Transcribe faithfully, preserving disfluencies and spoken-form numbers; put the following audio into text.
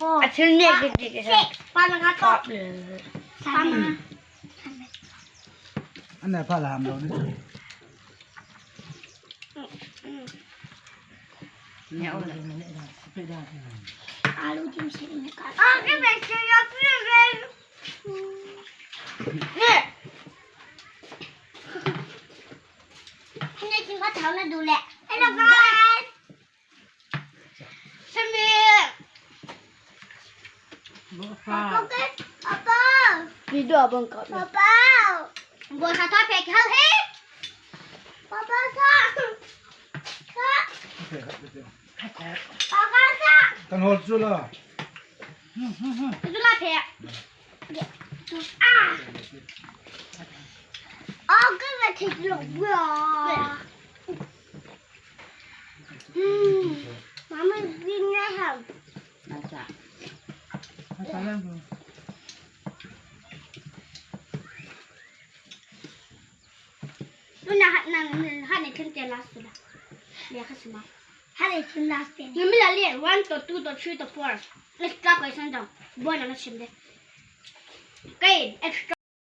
A thil nek dik dik e. Six. Pama nga to. Top le. Pama. Ana pha lam lo ni. Alu tim sik ni ka. Ah, ke be se ya pre ve. Ne. Ne tim ka thau na du le. Hello guys. Sami. Papa. Papa. Video abang kap. Papa. Bo sa to pe khal he. Papa sa. Sa. Papa sa. Kan hol chu la. Chu la pe. Ah. Oh, give it to you. Hmm. Mama, bring your hand. Acha. Acha lang tu. Tuna hat nang, hat ni thim te last tu la. Le kha sima. Hat ni thim last te. Nami la le, one to two to three to four. Extra question dong. Boina na sim de. Kei, extra.